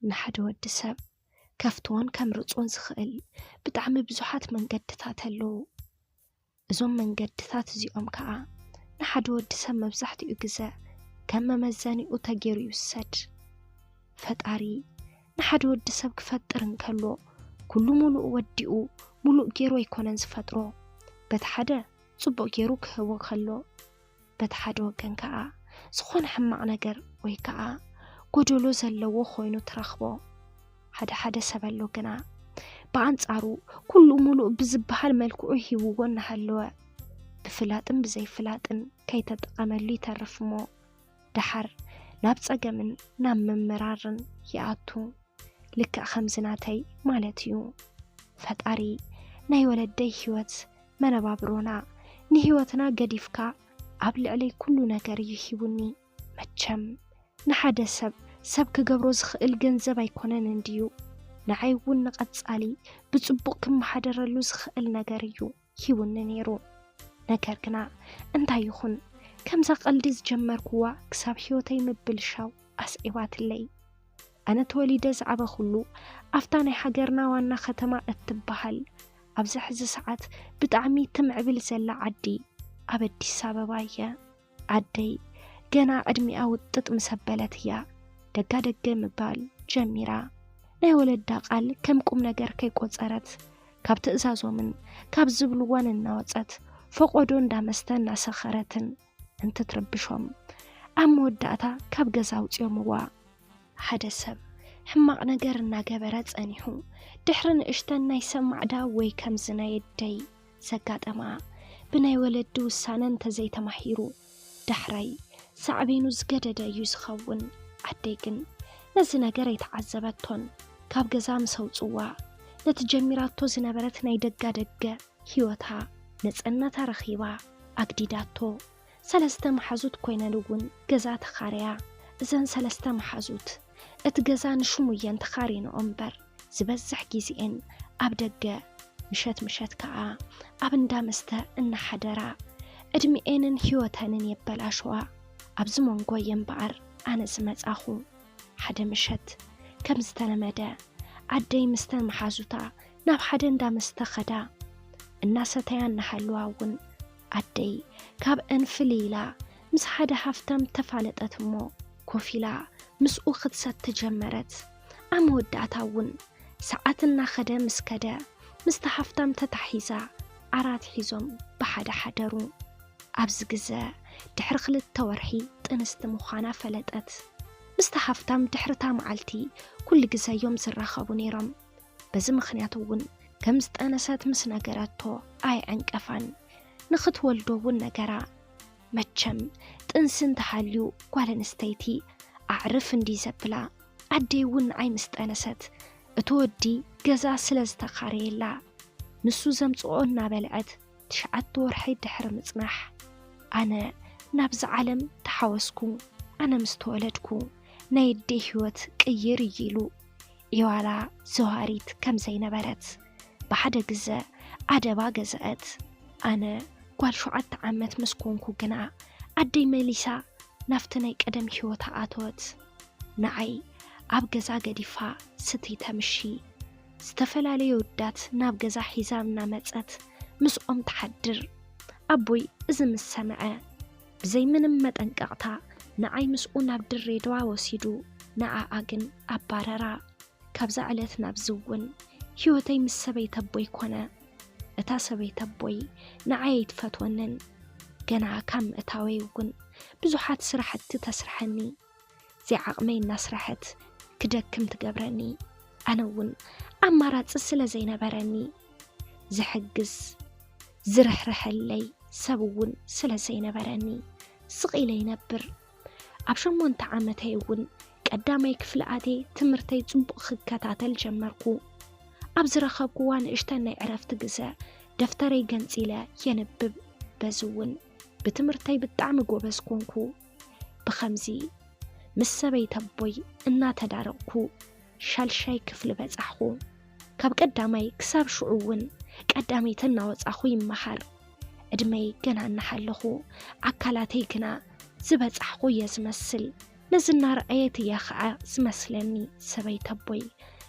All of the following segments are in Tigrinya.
ንሓደ ወዲ ሰብ ከፍትዎን ከምርጾን ዝኽእል ብጣዕሚ ብዙሓት መንገድታት ኣለዉ። እዞም መንገድታት እዚኦም ከኣ ንሓደ ወዲ ሰብ መብዛሕትኡ ግዘ ከም መመዘኒኡ ተገይሩ ይውሰድ። ፈጣሪ ንሓደ ወዲ ሰብ ክፈጥር እንከሎ፣ ኩሉ ሙሉእ ወዲኡ ሙሉእ ገይሩ ኣይኮነን ዝፈጥሮ። በቲ ሓደ ጽቡቕ ገይሩ ክህቦ ከሎ፣ በቲ ሓደ ወገን ከኣ ዝኾነ ሕማቕ ነገር ወይ ከኣ ጎደሎ ዘለዎ ኮይኑ ትረኽቦ። ሓደ ሓደ ሰብ ኣሎ ግና፣ ብኣንጻሩ ኩሉ ሙሉእ ብዝበሃል መልክዑ ሂብዎ እናሃለወ፣ ብፍላጥን ብዘይፍላጥን ከይተጠቐመሉ ይተርፍ እሞ፣ ደሓር ናብ ጸገምን ናብ ምምራርን ይኣቱ። ልክዕ ከምዚ ናተይ ማለት እዩ። ፈጣሪ ናይ ወለደይ ህይወት መነባብሮና፣ ንህይወትና ገዲፍካ ኣብ ልዕለይ ኩሉ ነገር እዩ ሂቡኒ። መቸም ንሓደ ሰብ ሰብ ክገብሮ ዝኽእል ገንዘብ ኣይኮነን እንድዩ። ንዓይ እውን ንቐጻሊ ብጽቡቕ ክመሓደረሉ ዝኽእል ነገር እዩ ሂቡኒ ነይሩ። ነገር ግና እንታይ ይኹን፣ ከምዛ ቀልዲ ዝጀመርኩዋ ክሳብ ህይወተይ ምብልሻው ኣስዒባትለይ። ኣነ ተወሊደ ዝዓበኹሉ ኣብታ ናይ ሃገርና ዋና ከተማ እትበሃል፣ ኣብዚ ሕዚ ሰዓት ብጣዕሚ ትምዕብል ዘላ ዓዲ ኣብ ኣዲስ ኣበባ እየ። ኣደይ ገና ዕድሚኣ ውጥጥ ምስ ኣበለት እያ ደጋ ደገ ምባል ጀሚራ። ናይ ወለዳ ቃል ከም ቁም ነገር ከይቆጸረት፣ ካብ ትእዛዞምን ካብ ዝብልዋን እናወጸት፣ ፈቖዶ እንዳመስተ እናሰኸረትን እንትትርብሾም፣ ኣብ መወዳእታ ካብ ገዛ ኣውጺኦምዋ። ሓደ ሰብ ሕማቕ ነገር እናገበረ ጸኒሑ፣ ድሕሪ ንእሽተን ናይ ሰብ ማዕዳ ወይ ከምዚ ናይ ኣደይ ዘጋጠማ፣ ብናይ ወለዲ ውሳነ እንተዘይተማሂሩ፣ ዳሕራይ ሳዕቤኑ ዝገደደ እዩ ዝኸውን። ኣደይ ግን ነዚ ነገር ኣይተዓዘበቶን። ካብ ገዛ ምስ ኣውጽዋ፣ ነቲ ጀሚራቶ ዝነበረት ናይ ደጋ ደገ ህይወታ ነጸነታ ረኺባ ኣግዲዳቶ። ሰለስተ መሓዙት ኮይነን እውን ገዛ ተኻረያ። እዘን ሰለስተ መሓዙት እቲ ገዛ ንሽሙ እየን ተኻሪንኦ እምበር፣ ዝበዝሕ ግዜኤን ኣብ ደገ፣ ምሸት ምሸት ከኣ ኣብ እንዳ መስተ እናሓደራ ዕድሚኤንን ህይወተንን የበላሸዋ። ኣብዚ መንጎ እየ እምበኣር ኣነ ዝመጻኹ። ሓደ ምሸት ከም ዝተለመደ ኣደይ ምስተን መሓዙታ ናብ ሓደ እንዳ መስተ ኸዳ። እናሰተያ እናሃለዋ እውን ኣደይ ካብአን ፍልይ ኢላ ምስ ሓደ ሃፍታም ተፋለጠት እሞ ኮፍ ኢላ ምስኡ ክትሰቲ ጀመረት። ኣብ መወዳእታ እውን ሰዓት እናኸደ ምስ ከደ ምስቲ ሃፍታም ተታሒዛ ዓራት ሒዞም ብሓደ ሓደሩ። ኣብዚ ግዘ ድሕሪ ክልተ ወርሒ ጥንስቲ ምዃና ፈለጠት። ምስቲ ሃፍታም ድሕሪ እታ መዓልቲ ኩሉ ግዘ እዮም ዝራኸቡ ነይሮም። በዚ ምኽንያት እውን ከም ዝጠነሰት ምስ ነገረቶ ኣይዐንቀፋን። ንኽትወልዶ እውን ነገራ። መቸም ጥንሲ እንተሃልዩ ጓል ኣንስተይቲ ኣዕርፍ እንዲ ዘብላ፣ ኣደይ እውን ንዓይ ምስ ጠነሰት እቲ ወዲ ገዛ ስለ ዝተኻረየላ፣ ንሱ ዘምጽኦ እናበልዐት ትሽዓተ ወርሒ ድሕሪ ምጽናሕ፣ ኣነ ናብዛ ዓለም ተሓወስኩ። ኣነ ምስ ተወለድኩ ናይ ኣደይ ህይወት ቅይር እዩ ኢሉ። ኢዋላ ዘዋሪት ከም ዘይነበረት ብሓደ ግዘ ኣደባ ገዝአት። ኣነ ጓል ሸውዓተ ዓመት ምስ ኮንኩ ግና ኣደይ መሊሳ ናብቲ ናይ ቀደም ህይወታ ኣተወት። ንዓይ ኣብ ገዛ ገዲፋ ስትይ ተምሺ፣ ዝተፈላለዩ ውዳት ናብ ገዛ ሒዛ እናመጸት ምስኦም ትሓድር። ኣቦይ እዚ ምስ ሰምዐ ብዘይ ምንም መጠንቀቕታ ንዓይ ምስኡ ናብ ድሬዳዋ ወሲዱ ንዓኣ ግን ኣባረራ። ካብዛ ዕለት ናብዚ እውን ህይወተይ ምስ ሰበይተ ኣቦይ ኮነ። እታ ሰበይተ ኣቦይ ንዓይ ኣይትፈትወንን። ገና ካብ ምእታወይ እውን ብዙሓት ስራሕቲ ተስርሐኒ። ዘይዓቕመይ እናስረሐት ክደክም ትገብረኒ። ኣነ እውን ኣማራፂ ስለ ዘይነበረኒ፣ ዝሕግዝ ዝርሕርሐለይ ሰብ እውን ስለ ዘይነበረኒ ስቕ ኢለ ይነብር። ኣብ ሸሞንተ ዓመተይ እውን ቀዳማይ ክፍሊ ኣትየ ትምህርተይ ጽቡቕ ክከታተል ጀመርኩ። ኣብ ዝረኸብኩዋ ንእሽተን ናይ ዕረፍቲ ግዘ ደፍተረይ ገንጺለ የንብብ። በዚ እውን ብትምህርተይ ብጣዕሚ ጎበዝ ኮንኩ። ብኸምዚ ምስ ሰበይተ ኣቦይ እናተዳረቕኩ ሻልሻይ ክፍሊ በጻሕኹ። ካብ ቀዳማይ ክሳብ ሽዑ እውን ቀዳመይቲ እናወጻኹ ይመሃር። ዕድመይ ገና እናሃለኹ ኣካላተይ ግና ዝበጻሕኹ እየ ዝመስል። ነዚ እናረኣየት እያ ኸዓ ዝመስለኒ ሰበይቲ ኣቦይ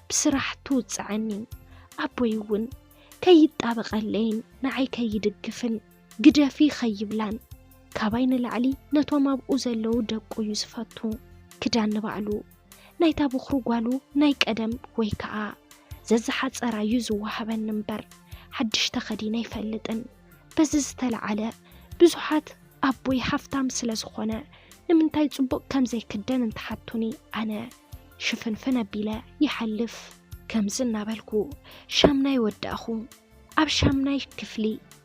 ብስራሕ ትውፅዐኒ። ኣቦይ እውን ከይጣበቐለይን ንዓይ ከይድግፍን ግደፊ ከይብላን፣ ካባይ ንላዕሊ ነቶም ኣብኡ ዘለዉ ደቁ እዩ ዝፈቱ። ክዳን ንባዕሉ ናይታ በኹሪ ጓሉ ናይ ቀደም ወይ ከዓ ዘዝሓፀራ እዩ ዝወሃበኒ እምበር፣ ሓድሽ ተኸዲነ ኣይፈልጥን። በዚ ዝተለዓለ ብዙሓት ኣቦይ ሃፍታም ስለ ዝኾነ ንምንታይ ፅቡቕ ከም ዘይክደን እንትሓቱኒ፣ ኣነ ሽፍንፍን ኣቢለ ይሓልፍ። ከምዚ እናበልኩ ሻምናይ ወዳእኹ። ኣብ ሻምናይ ክፍሊ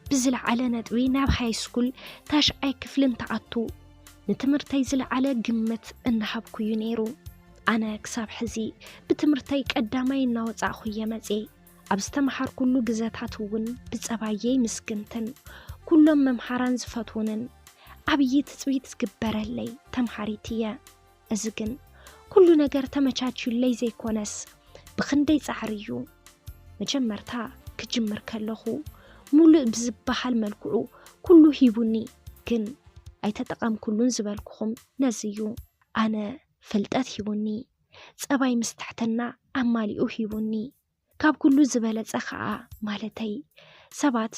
ብዝለዓለ ነጥቢ ናብ ሃይ ስኩል ታሽዓይ ክፍሊ እንትኣቱ፣ ንትምህርተይ ዝለዓለ ግምት እናሃብኩ እዩ ነይሩ። ኣነ ክሳብ ሕዚ ብትምህርተይ ቀዳማይ እናወፃእኹ እየ መፅየ። ኣብ ዝተምሃርኩሉ ግዘታት እውን ብፀባየይ ምስግንትን ኩሎም መምሃራን ዝፈትዉንን ዓብዪ ትፅቢት ዝግበረለይ ተምሃሪት እየ። እዚ ግን ኩሉ ነገር ተመቻችዩለይ ዘይኮነስ ብኽንደይ ፃዕሪ እዩ። መጀመርታ ክጅምር ከለኹ ሙሉእ ብዝበሃል መልክዑ ኩሉ ሂቡኒ፣ ግን ኣይተጠቐምኩሉን ዝበልኩኹም ነዚ እዩ። ኣነ ፍልጠት ሂቡኒ፣ ፀባይ ምስ ትሕትና ኣማሊኡ ሂቡኒ። ካብ ኩሉ ዝበለፀ ኸዓ ማለተይ ሰባት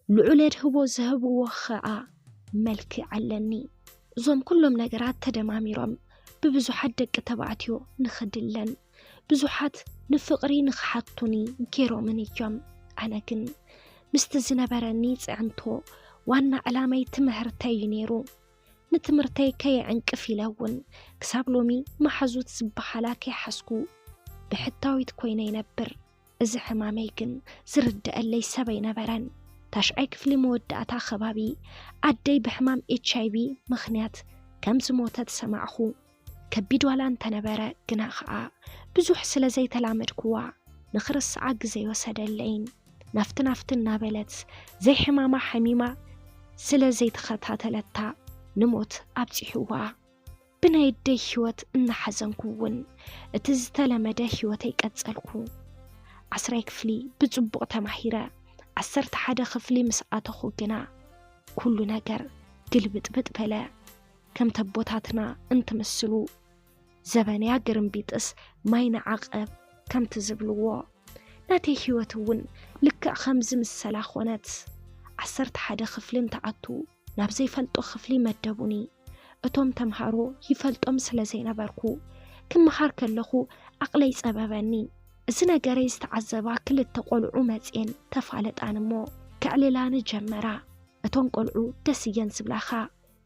ልዑል ኣድህቦ ዝህብዎ ኸዓ መልክዕ ኣለኒ። እዞም ኩሎም ነገራት ተደማሚሮም ብብዙሓት ደቂ ተባዕትዮ ንኽድለን፣ ብዙሓት ንፍቕሪ ንኽሓቱኒ ገይሮምን እዮም። ኣነ ግን ምስቲ ዝነበረኒ ፅዕንቶ ዋና ዕላመይ ትምህርተይ እዩ ነይሩ። ንትምህርተይ ከየዕንቅፍ ኢለ እውን ክሳብ ሎሚ መሓዙት ዝበሃላ ከይሓዝኩ ብሕታዊት ኮይነ ይነብር። እዚ ሕማመይ ግን ዝርደአለይ ሰብ ኣይነበረን። ታሽዓይ ክፍሊ መወዳእታ ከባቢ ኣደይ ብሕማም ኤች ኣይ ቪ ምኽንያት ከም ዝሞተት ሰማዕኹ። ከቢድ ዋላ እንተነበረ ግና ኸዓ ብዙሕ ስለ ዘይተላመድክዋ ንኽርስዓ ግዜ ይወሰደለይን። ናፍቲ ናፍቲ እናበለት ዘይሕማማ ሓሚማ ስለ ዘይተኸታተለታ ንሞት ኣብፂሕዋ። ብናይ ኣደይ ህይወት እናሓዘንኩ እውን እቲ ዝተለመደ ህይወተይ ቀጸልኩ። ዓስራይ ክፍሊ ብጽቡቕ ተማሂረ ዓሰርተ ሓደ ክፍሊ ምስ ኣተኹ ግና ኩሉ ነገር ግልብጥብጥ በለ። ከም ተቦታትና እንትምስሉ ዘበንያ ግርምቢጥስ ማይ ንዓቐብ ከምቲ ዝብልዎ፣ ናተይ ህይወት እውን ልክዕ ከምዚ ምሰላ ኾነት። ዓሰርተ ሓደ ክፍሊ እንትኣቱ ናብ ዘይፈልጦ ክፍሊ መደቡኒ። እቶም ተምሃሮ ይፈልጦም ስለ ዘይነበርኩ ክመሃር ከለኹ ዓቕለይ ጸበበኒ። እዚ ነገረይ ዝተዓዘባ ክልተ ቆልዑ መጽየን ተፋለጣን እሞ ከዕልላኒ ጀመራ። እቶም ቆልዑ ደስ እየን ዝብላኻ፣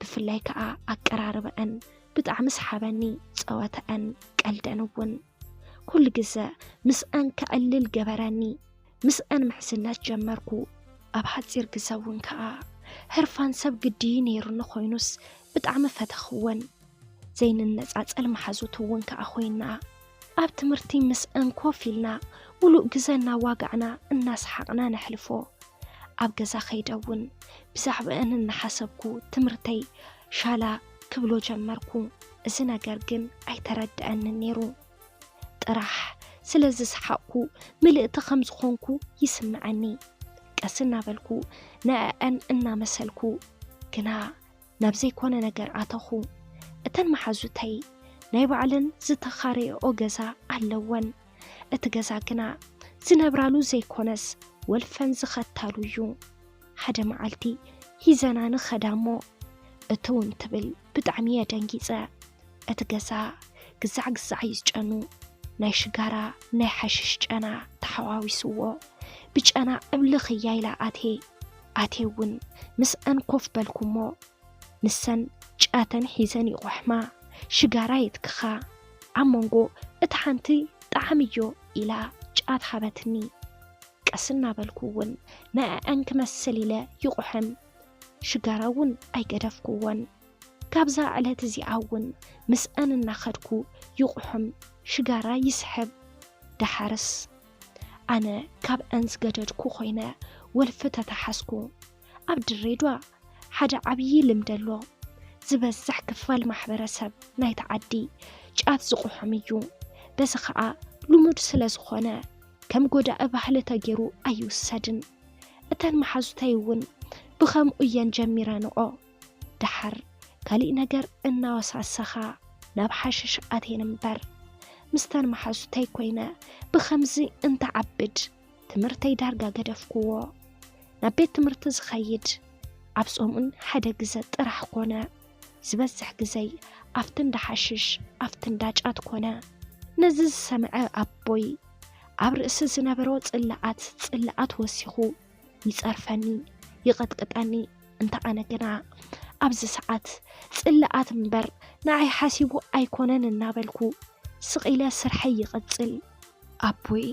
ብፍላይ ከኣ ኣቀራርበአን ብጣዕሚ ሰሓበኒ፣ ጸወተአን ቀልደን እውን ኩሉ ግዘ ምስአን ከዕልል ገበረኒ። ምስአን ምሕዝነት ጀመርኩ። ኣብ ሓጺር ግዘ እውን ከኣ ህርፋን ሰብ ግዲ ነይሩኒ ኮይኑስ ብጣዕሚ ፈተኽወን። ዘይንነጻጸል መሓዙት እውን ከኣ ኮይና። ኣብ ትምህርቲ ምስአን ኮፍ ኢልና ሙሉእ ግዘ እናዋጋዕና እናሰሓቕና ነሕልፎ። ኣብ ገዛ ከይደ እውን ብዛዕባአን እናሓሰብኩ ትምህርተይ ሻላ ክብሎ ጀመርኩ። እዚ ነገር ግን ኣይተረድአንን ነይሩ። ጥራሕ ስለ ዝሰሓቕኩ ምልእቲ ከም ዝኾንኩ ይስምዐኒ። ቀስ እናበልኩ ንዕአን እናመሰልኩ ግና ናብ ዘይኮነ ነገር ኣተኹ። እተን መሓዙተይ ናይ ባዕለን ዝተኻረየኦ ገዛ ኣለወን። እቲ ገዛ ግና ዝነብራሉ ዘይኮነስ ወልፈን ዝኸታሉ እዩ። ሓደ መዓልቲ ሒዘና ንኸዳ እሞ እትው እንትብል ብጣዕሚ እየ ደንጊጸ። እቲ ገዛ ግዛዕ ግዛዕ እዩ ዝጨኑ። ናይ ሽጋራ ናይ ሓሽሽ ጨና ተሓዋዊስዎ ብጨና ዕብልኽ እያ ኢላ ኣቴ። ኣቴ እውን ምስኣን ኮፍ በልኩ እሞ ንሰን ጫተን ሒዘን ይቑሕማ፣ ሽጋራ የትክኻ። ኣብ መንጎ እታ ሓንቲ ጣዕም እዮ ኢላ ጫት ሃበትኒ። ቀስ እናበልኩ እውን ንዕዐን ክመስል ኢለ ይቑሕም። ሽጋራ እውን ኣይገደፍኩዎን። ካብዛ ዕለት እዚኣ እውን ምስአን እናኸድኩ ይቑሕም ሽጋራ ይስሕብ። ደሓርስ ኣነ ካብአን ዝገደድኩ ኮይነ ወልፊ ተተሓዝኩ። ኣብ ድሬዳዋ ሓደ ዓብዪ ልምዲ ኣሎ። ዝበዝሕ ክፋል ማሕበረሰብ ናይቲ ዓዲ ጫት ዝቑሕም እዩ። በዚ ኸዓ ልሙድ ስለ ዝኾነ ከም ጎዳኢ ባህሊ ተገይሩ ኣይውሰድን። እተን መሓዙተይ እውን ብኸምኡ እየን ጀሚረንኦ። ደሓር ካሊእ ነገር እናወሳሰኻ ናብ ሓሽሽ ኣትየን እምበር። ምስተን መሓዙተይ ኮይነ ብኸምዚ እንተዓብድ ትምህርተይ ዳርጋ ገደፍክዎ። ናብ ቤት ትምህርቲ ዝኸይድ ኣብ ሰሙን ሓደ ግዘ ጥራሕ ኮነ። ዝበዝሕ ግዘይ ኣብቲ እንዳ ሓሽሽ ኣብቲ እንዳ ጫት ኮነ። ነዚ ዝሰምዐ ኣቦይ ኣብ ርእሲ ዝነበሮ ጽልኣት ጽልኣት ወሲኹ ይጸርፈኒ፣ ይቐጥቅጠኒ። እንተ ኣነ ግና ኣብዚ ሰዓት ጽልኣት እምበር ንዓይ ሓሲቡ ኣይኮነን እናበልኩ ስቕ ኢለ ስርሐይ ይቕጽል። ኣቦይ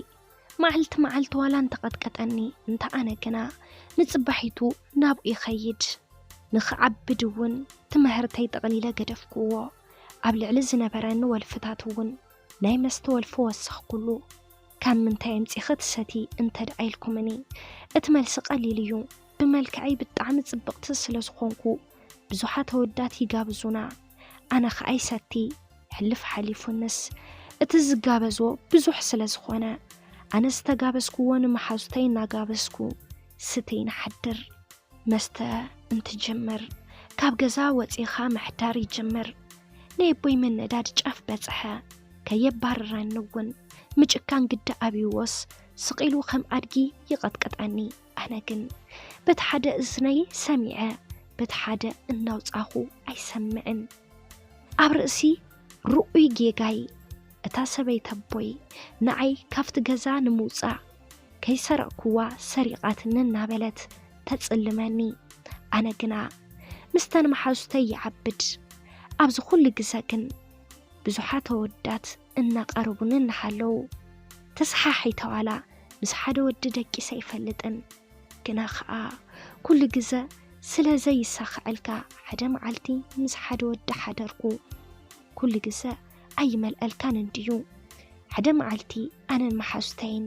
መዓልቲ መዓልቲ ዋላ እንተቐጥቀጠኒ፣ እንተ ኣነ ግና ንጽባሒቱ ናብኡ ይኸይድ። ንኽዓብድ እውን ትምህርተይ ጠቕሊለ ገደፍክዎ። ኣብ ልዕሊ ዝነበረኒ ወልፍታት እውን ናይ መስተ ወልፊ ወሰኽኩሉ። ካብ ምንታይ ኣምጺኺ ትሰቲ እንተ ደኣ ኢልኩምኒ፣ እቲ መልሲ ቀሊል እዩ። ብመልክዐይ ብጣዕሚ ጽብቕቲ ስለ ዝኾንኩ ብዙሓት ኣወዳት ይጋብዙና። ኣነ ኸኣ ይሰቲ። ሕልፍ ሓሊፉንስ እቲ ዝጋበዞ ብዙሕ ስለ ዝኾነ፣ ኣነ ዝተጋበዝክዎ ንመሓዙተይ እናጋበዝኩ ስትይ ንሓድር። መስተ እንትጅምር ካብ ገዛ ወጺኻ ምሕዳር ይጅምር። ናይ ኣቦይ ምንዳድ ጫፍ በጽሐ። ከየባርረኒ እውን ምጭካን ግዲ ኣብይዎስ ስቕ ኢሉ ከም ኣድጊ ይቐጥቅጠኒ። ኣነ ግን በቲ ሓደ እዝነይ ሰሚዐ በቲ ሓደ እናውጻኹ ኣይሰምዕን። ኣብ ርእሲ ርኡይ ጌጋይ እታ ሰበይቲ ኣቦይ ንዓይ ካብቲ ገዛ ንምውጻእ ከይሰረቕክዋ ሰሪቓትኒ እናበለት ተጽልመኒ። ኣነ ግና ምስተን መሓዙተይ ይዓብድ። ኣብዚ ኩሉ ግዘ ግን ብዙሓት ኣወዳት እናቐረቡኒ እናሃለዉ ተሰሓሒተ ዋላ ምስ ሓደ ወዲ ደቂሰ ኣይፈልጥን። ግና ኸኣ ኩሉ ግዘ ስለ ዘይሳኽዐልካ ሓደ መዓልቲ ምስ ሓደ ወዲ ሓደርኩ። ኩሉ ግዘ ኣይመልኣልካን እንድዩ። ሓደ መዓልቲ ኣነን መሓዙተይን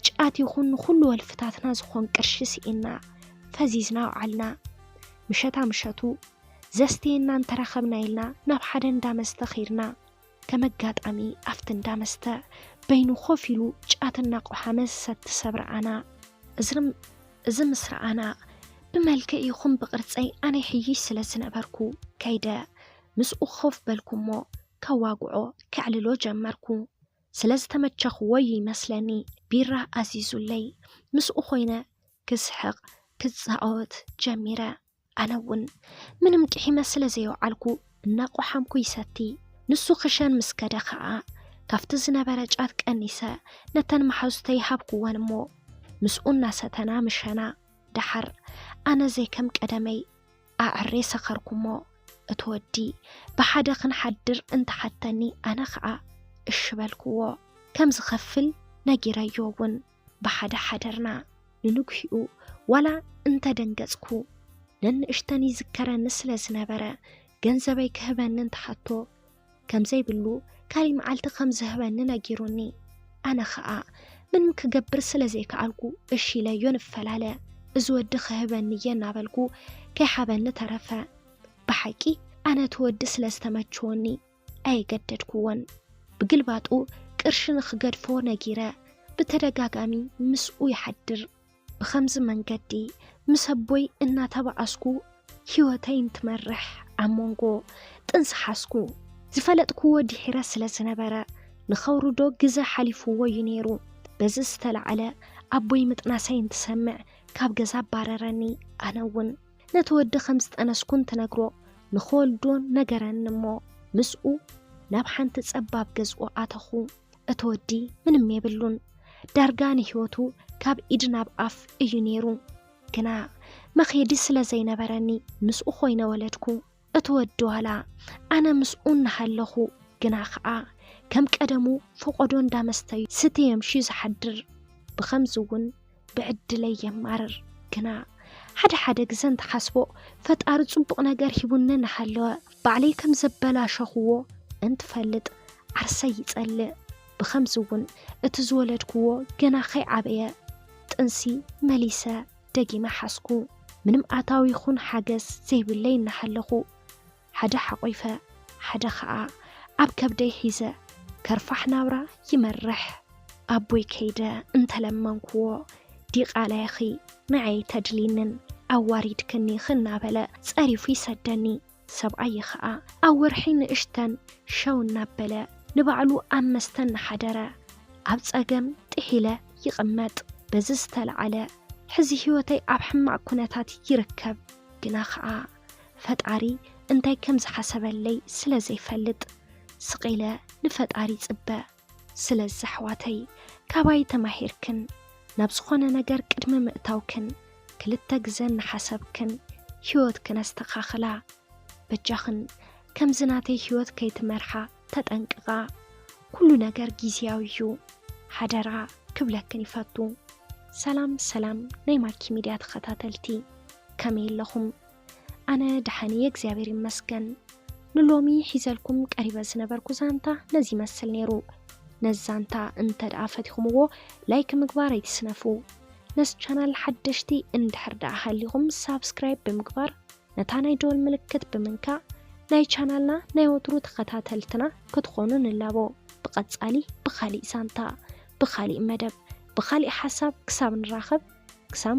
ጫት ይኹን ንኹሉ ወልፍታትና ዝኾን ቅርሺ ስኢና ፈዚዝና ኣውዓልና። ምሸታ ምሸቱ ዘስትየና እንተረኸብና ኢልና ናብ ሓደ እንዳ መስተ ኸይድና። ከም ኣጋጣሚ ኣብቲ እንዳ መስተ በይኑ ኮፍ ኢሉ ጫት እናቆሓመ ዝሰቲ ሰብ ረኣና። እዚ ርም-፣ እዚ ምስ ረኣና ብመልክዕ ይኹን ብቕርጸይ ኣነ ይሕይሽ ስለ ዝነበርኩ ከይደ ምስኡ ኮፍ በልኩ እሞ ከዋግዖ ከዕልሎ ጀመርኩ። ስለ ዝተመቸኽዎ እዩ ይመስለኒ ቢራ ኣዚዙለይ። ምስኡ ኮይነ ክስሕቕ ክጻወት ጀሚረ። ኣነ እውን ምንም ቂሒመ ስለ ዘየውዓልኩ እናቆሓምኩ ይሰቲ። ንሱ ክሸን ምስ ከደ ኸኣ ካብቲ ዝነበረ ጫት ቀኒሰ ነተን መሓዙተይ ሃብክወን እሞ ምስኡ እናሰተና ምሸና። ደሓር ኣነ ዘይከም ቀደመይ ኣዕሬ ሰኸርኩ እሞ እቲ ወዲ ብሓደ ክንሓድር እንተሓተኒ ኣነ ኸኣ እሺ በልክዎ። ከም ዝኸፍል ነጊረዮ እውን ብሓደ ሓደርና። ንንግሂኡ ዋላ እንተደንገጽኩ ነንእሽተን ይዝከረኒ ስለ ዝነበረ ገንዘበይ ክህበኒ እንተሓቶ ከም ዘይብሉ ካሊእ መዓልቲ ከም ዝህበኒ ነጊሩኒ። ኣነ ኸኣ ምንም ክገብር ስለ ዘይከኣልኩ እሺ ኢለዮ ንፈላለ። እዚ ወዲ ክህበኒ እየ እናበልኩ ከይሓበኒ ተረፈ። ብሓቂ ኣነ እቲ ወዲ ስለ ዝተመቸወኒ ኣየገደድክዎን። ብግልባጡ ቅርሺ ንኽገድፎ ነጊረ ብተደጋጋሚ ምስኡ ይሓድር። ብኸምዚ መንገዲ ምስ ኣቦይ እናተባኣስኩ ህይወተይ እንትመርሕ ኣብ መንጎ ጥንሲ ሓዝኩ። ዝፈለጥክዎ ድሒረ ስለ ዝነበረ ንኸውርዶ ግዘ ሓሊፍዎ እዩ ነይሩ። በዚ ዝተላዕለ ኣቦይ ምጥናሰይ እንትሰምዕ ካብ ገዛ ኣባረረኒ። ኣነ እውን ነቲ ወዲ ከም ዝጠነስኩ እንትነግሮ ንኸወልዶ ነገረኒ እሞ ምስኡ ናብ ሓንቲ ጸባብ ገዝኡ ኣተኹ። እቲ ወዲ ምንም የብሉን። ዳርጋ ንህይወቱ ካብ ኢድ ናብ ኣፍ እዩ ነይሩ። ግና መኼዲ ስለ ዘይነበረኒ ምስኡ ኮይነ ወለድኩ። እቲ ወዲ ዋላ ኣነ ምስኡ እናሃለኹ ግና ኸኣ ከም ቀደሙ ፈቖዶ እንዳመስተዩ ስትየምሽዩ ዝሓድር። ብኸምዚ እውን ብዕድለይ የማርር። ግና ሓደ ሓደ ግዘ እንትሓስቦ ፈጣሪ ጽቡቕ ነገር ሂቡኒ እናሃለወ ባዕለይ ከም ዘበላሸኽዎ እንትፈልጥ ዓርሰይ ይጸልእ። ብኸምዚ እውን እቲ ዝወለድክዎ ገና ከይዓበየ ጥንሲ መሊሰ ደጊመ ሓዝኩ። ምንም ኣታዊ ይኹን ሓገዝ ዘይብለይ እናሃለኹ ሓደ ሓቒፈ ሓደ ኸኣ ኣብ ከብደይ ሒዘ ከርፋሕ ናብራ ይመርሕ። ኣቦይ ከይደ እንተለመንክዎ ዲቓላ ኢኺ ንዓይ ተድልይንን ኣዋሪድክኒ ኢኺ እናበለ ጸሪፉ ይሰደኒ። ሰብኣይ ኸኣ ኣብ ወርሒ ንእሽተን ሸው እናበለ ንባዕሉ ኣብ መስተ እናሓደረ ኣብ ጸገም ጥሒለ ይቕመጥ። በዚ ዝተለዓለ ሕዚ ህይወተይ ኣብ ሕማቕ ኩነታት ይርከብ። ግና ኸኣ ፈጣሪ እንታይ ከም ዝሓሰበለይ ስለ ዘይፈልጥ ስቕ ኢለ ንፈጣሪ ይጽበ። ስለዚ ኣሕዋተይ ካባይ ተማሂርክን ናብ ዝኾነ ነገር ቅድሚ ምእታውክን ክልተ ግዘ እናሓሰብክን ህይወትክን ኣስተኻኽላ። በጃኽን ከምዚ ናተይ ህይወት ከይትመርሓ ተጠንቅቓ። ኩሉ ነገር ግዝያዊ እዩ። ሓደራ ክብለክን ይፈቱ። ሰላም ሰላም ናይ ማኪ ሚድያ ተኸታተልቲ፣ ከመይ ኣለኹም? ኣነ ደሓን እየ እግዚኣብሔር ይመስገን። ንሎሚ ሒዘልኩም ቀሪበ ዝነበርኩ ዛንታ ነዚ ይመስል ነይሩ። ነዚ ዛንታ እንተ ደኣ ፈቲኹምዎ ላይክ ምግባር ኣይትስነፉ። ነዚ ቻናል ሓደሽቲ እንድሕር ደኣ ሃሊኹም ሳብስክራይብ ብምግባር ነታ ናይ ደወል ምልክት ብምንካእ ናይ ቻናልና ናይ ወትሩ ተኸታተልትና ክትኾኑ ንላቦ። ብቐጻሊ ብኻሊእ ዛንታ፣ ብኻሊእ መደብ፣ ብኻሊእ ሓሳብ ክሳብ ንራኸብ ክሳብ